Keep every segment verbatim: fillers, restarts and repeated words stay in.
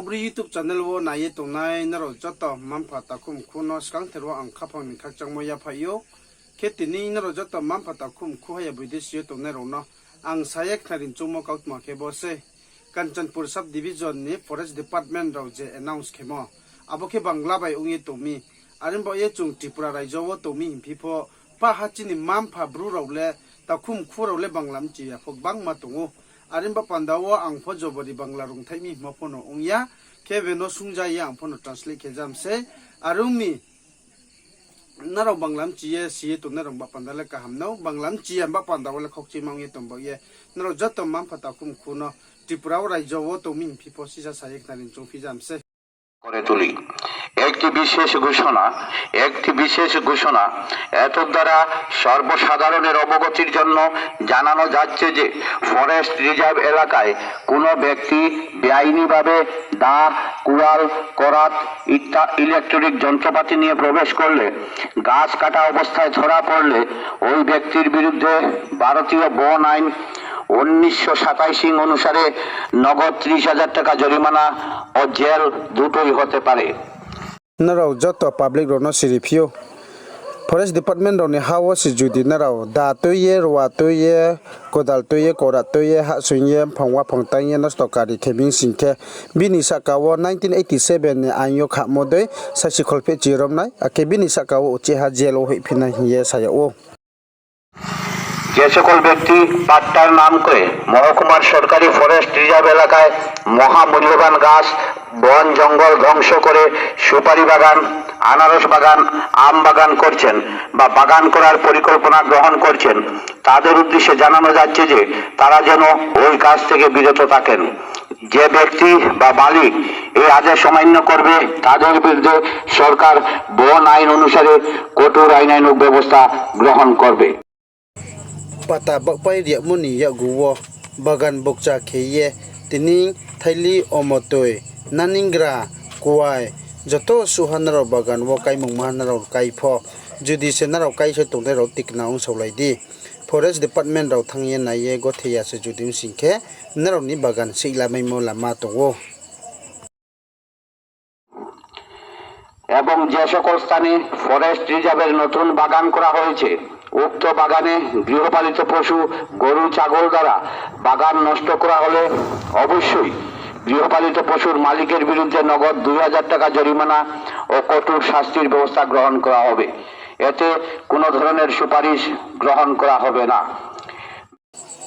Bru YouTube channel wo nai ye tongnai nrao joto mma-mpha takhu mkhu no skangther wo ang khaphang ni khakchangmo yaphaih ou. Khe tini nrao joto mma-mpha takhu mkhu haya boidesi yo tongnai rao no ang sa ye khnari choungmo kautma khe bo sei. Kanchanpur sub division ni forest department rao je announce khemo, abo khe bangla bai ong ye tong mi. Are baoh ye chung Tripura raijo wo tong mi hingphi pho, pah ha chini mma-mpha bru rao le, takhu mkhu rao le bangla mchi ya pho gbangma tong ou. Are baoh panda wo ang pho jobori bangla rungthaih mi hingmo pho no ong ya, khe beno sungja ye ang pho no translate khe jam sei. Are ong mi, nrao bangla mchi ye si ye tongnai rao baoh panda le kaham no, bangla mchi ya baoh panda wo le khokchima ong ye tong baoh ye, nrao joto mma-mpha takhu mkhu no Tripura wo raijo wo tong mi hingphi pho sisa sa ye khnari choungphi jam sei. করে তুলি। একটি বিশেষ ঘোষণা, একটি বিশেষ ঘোষণা। এতদ্বারা সর্বসাধারণের অবগতির জন্য জানানো যাচ্ছে যে ফরেস্ট রিজার্ভ এলাকায় কোনো ব্যক্তি বেআইনিভাবে দা, কুড়াল, করাত ইত্যা-, ইলেকট্রনিক যন্ত্রপাতি নিয়ে প্রবেশ করলে, গাছ কাটা অবস্থায় ধরা পড়লে ওই ব্যক্তির বিরুদ্ধে ভারতীয় বন আইন উনিশশো সাতাশি অনুসারে নগদ ত্রিশ হাজার টাকা জরিমানা ও জেল দুটোই হতে পারে। Nrao joto public rao no siri phi ou. Forest department rao ni ha wo se judi nrao da tui ye, ruwa tui ye, kodal tui ye, korat tui ye, hahsoing ye, mphang waphang tang ye, nosto kari khe mi sing khe, bini sahka wo nineteen eighty seven ni ain yo khamo dei saisi kholphehchi romnai, akhe bini sahka wo uchih ha jel wo hoihphi nai hing ye sa yag ou. যে সকল ব্যক্তি পাট্টার নাম করে মহকুমার সরকারি forest reserve এলাকায় মহামূল্যবান গাছ, বন জঙ্গল ধ্বংস করে সুপারি বাগান, আনারস বাগান, আম বাগান করছেন বা বাগান করার পরিকল্পনা গ্রহণ করছেন, তাদের উদ্দেশ্যে জানানো যাচ্ছে যে তারা যেন ওই কাজ থেকে বিরত থাকেন। যে ব্যক্তি বা মালিক এই আদেশ অমান্য করবে, তাদের বিরুদ্ধে সরকার বন আইন অনুসারে কঠোর আইনানুগ ব্যবস্থা গ্রহণ করবে। Pata baohpai riagmo ni yakgu wo bagan bokcha khe ye, tini thaili, omotoi, naningra, kuai, joto suh ha nrao bagan wo kaimungma ha nrao kai pho, judi se nrao kai se tongnai rao tikna ongsaolai di. Forest department rao thanng ye nai ye gotheya se judi ong sing khe, nrao ni bagan seihlamaimo lama tong ou. এবং যে সকল স্থানে ফরেস্ট রিজার্ভের নতুন বাগান করা হয়েছে, উক্ত বাগানে গৃহপালিত পশু, গরু, ছাগল দ্বারা বাগান নষ্ট করা হলে অবশ্যই গৃহপালিত পশুর মালিকের বিরুদ্ধে নগদ দুই হাজার টাকা জরিমানা ও কঠোর শাস্তির ব্যবস্থা গ্রহণ করা হবে। এতে কোনো ধরনের সুপারিশ গ্রহণ করা হবে না।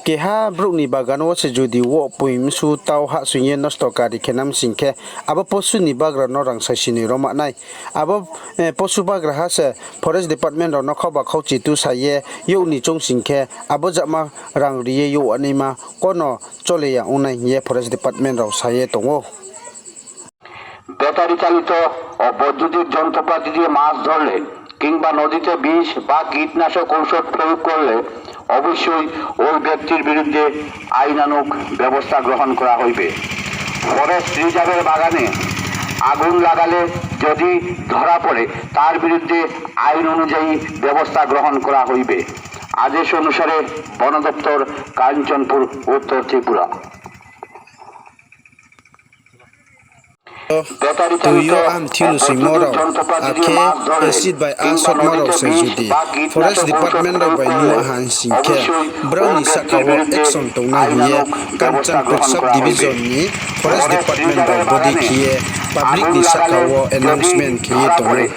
Keha brouh ni bagan wo se judi woh, poing, msu, tau hahsoing ye nosto kari khe nam sing khe, abo posu ni bagra no rang saisi ni ro ma nai. Abo, eh, posu bagraha se forest department rao no khauba khauchi tusa ye youh ni choung sing khe, abo jama rang ri ye youh anaima kono chole ya ong nai hing ye forest department rao sa ye tong ou. Battery চালিত ও বৈদ্যুতিক যন্ত্রপাতি দিয়ে মাছ ধরলে কিংবা নদীতে বিষ বা কীটনাশক ঔষধ প্রয়োগ করলে অবশ্যই ওই ব্যক্তির বিরুদ্ধে আইনানুগ ব্যবস্থা গ্রহণ করা হইবে। ফরেস্ট রিজার্ভের বাগানে আগুন লাগালে যদি ধরা পড়ে, তার বিরুদ্ধে আইন অনুযায়ী ব্যবস্থা গ্রহণ করা হইবে। আদেশ অনুসারে বন দপ্তর, কাঞ্চনপুর, উত্তর Tripura. Tui yo amthiu no soimo rao, akhe acid bai asotma rao se judi forest department rao bai nuh ha sing khe, brao ni sahka wo action tongnai hing ye Kanchanpur sub division ni forest department rao bodei khe ye public ni sahka wo announcement khe ye tong ou.